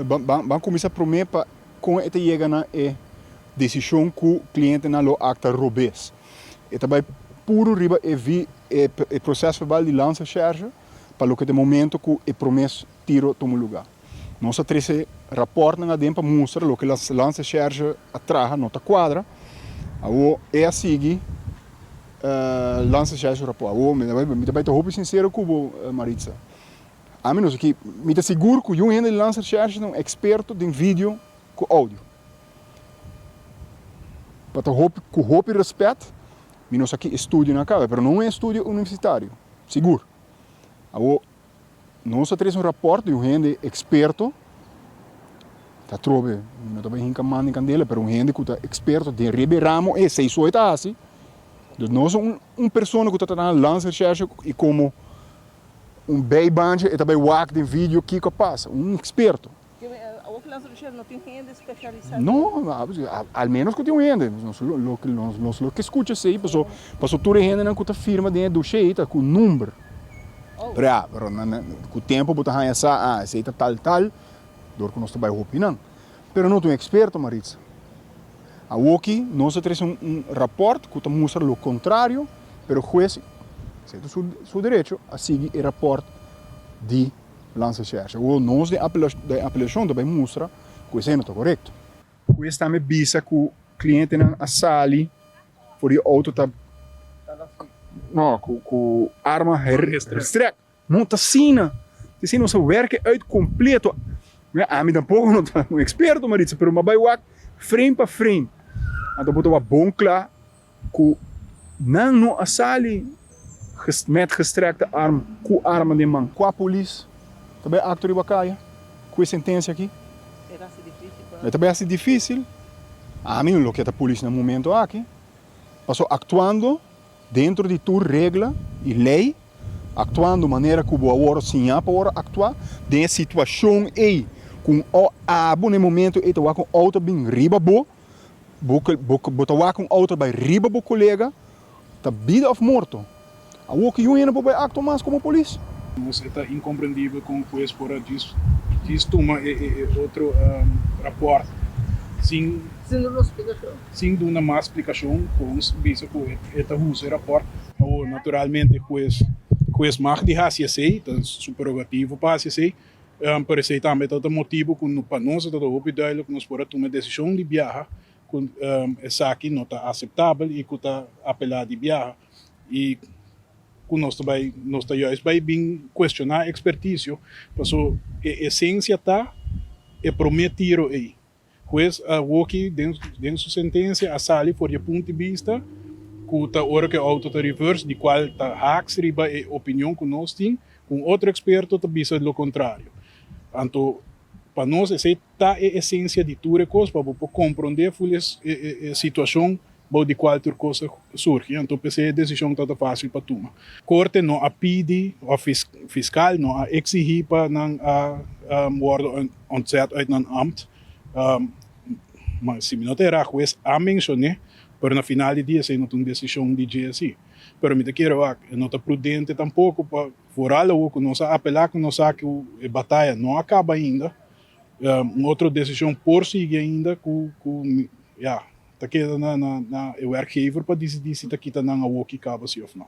Ban kuminsá promé pa kon e ta yega na e desishon ku klientenan lo akta robes. E ta bai puru riba e vi e e prosèsverbal di Landsrecherche pa loke ta e momento ku e promé tiro tuma lugá. Nos a trese rapòrtnan aden pa mustra loke Landsrecherche a traha no ta kuadra. Awor e a sigui Landsrecherche su rapòrt. Awor mi ta bai ta hopi sinsero ku bo, Maritza. Ami no sa ki, mi ta sigur ku yun hende di Landsrecherche ta un eksperto den video ku audio. Pa ta hopi, ku hopi rèspèt, mi no sa ki estudio nan a kaba, pero no un estudio universitario, sigur. Awor, nos a trese un rapòrt di un hende eksperto, ta atrobe, mi no ta bai hinka man den kandela, pero un hende ku ta eksperto den riba e ramo esei so e ta hasi. Dus nos un un persona ku ta trata na Landsrecherche i komo un bijbaantje e ta bai wak den video kiko a pasa, un eksperto. Awor ku Landsrecherche no tin hende spesialisá den. No, al menos ku tin un hende. Nos lo nos lo ke skucha esei paso paso tur e hendenan ku ta firma den e dossier ta ku number. Pero ya, pero ku tempu bo ta haña sa, ah, esei ta tal tal, dor ku nos ta bai hopi nan. Pero no ta un eksperto, Maritza. Awoki nos a trese un rapòrt ku ta mustra lo kontrario, pero hues, esei ta su derecho, a sigui e rapòrt di Landsrecherche. Awor nos den apelashon ta bai mustra ku esei no ta korekto. Hues tambe bisa ku klientenan a sali for di e outo ta no ku arma gestrek. No ta asina. Ta asina nos a werk uit completo. Ami tampoco no ta un experto Maritza, pero mi a bai wak frame pa frame. Anto bo ta wak bon kla ku nan no a sali met gestrekte arm ku arma den man. Kua polis ta bai aktua riba kaya ku e sentensia aki? E ta bai hasi difisil. Ami no loke ta polis na momento aki. Paso aktuando Dentro di tur regla i lei, aktuando manera ku bo a wòrdu siñá pa wòrdu aktuá, den e situashon ei ku un o abo na e momento ei ta wak un outo bin riba bo, bo bo ta wak un outo bai riba bo kolega, ta bida òf morto. Awor ki yu hende por bai aktua mas komo polis? Nos e ta inkomprendibel kon hues por a djis djis tuma e e otro rapòrt sin Sin duna splikashon. Sin duna mas splikashon kon bisa ku e ta usa e rapòrt. Awor naturalmente hues hues mag di hasi esei, ta su prerogativo pa hasi esei, pero esei tambe ta ta motibu ku pa nos a ta hopi duidelijk ku nos por a tuma e desishon di biaha ku esaki no ta aseptabel i ku ta apelá di biaha i ku nos ta bai nos ta juist bai bin kuestioná ekspertisio paso e esensia ta e promé tiro ei. Hues a woki den den su sentensia a sali for di e punto di bista ku ta ora ku e outo ta reverse di kual ta haaks riba e opinion ku nos tin ku un otro eksperto ta bisa lo kontrario. Anto pa nos esei ta e esensia di tur e kos pa bo por komprondé ful e e situashon bou di kual tur kos a surgi. Anto p'esei e desishon ta ta fásil pa tuma. Korte no a pidi òf fiskal no a eksihí pa nan a wòrdu ontzet uit nan ambt. Ma si mi no ta erá hues a menshoné, pero na final di dia esei no ta un desishon di dje así. Pero mi ta kere wak, e no ta prudente tampoko pa foral awor ku nos a apelá ku nos sa ku e bataya no a kaba ainda, un otro desishon por sigui ainda ku ku ya ta keda na na e werkgever pa disidí si ta kita nan awor ki kaba si òf no.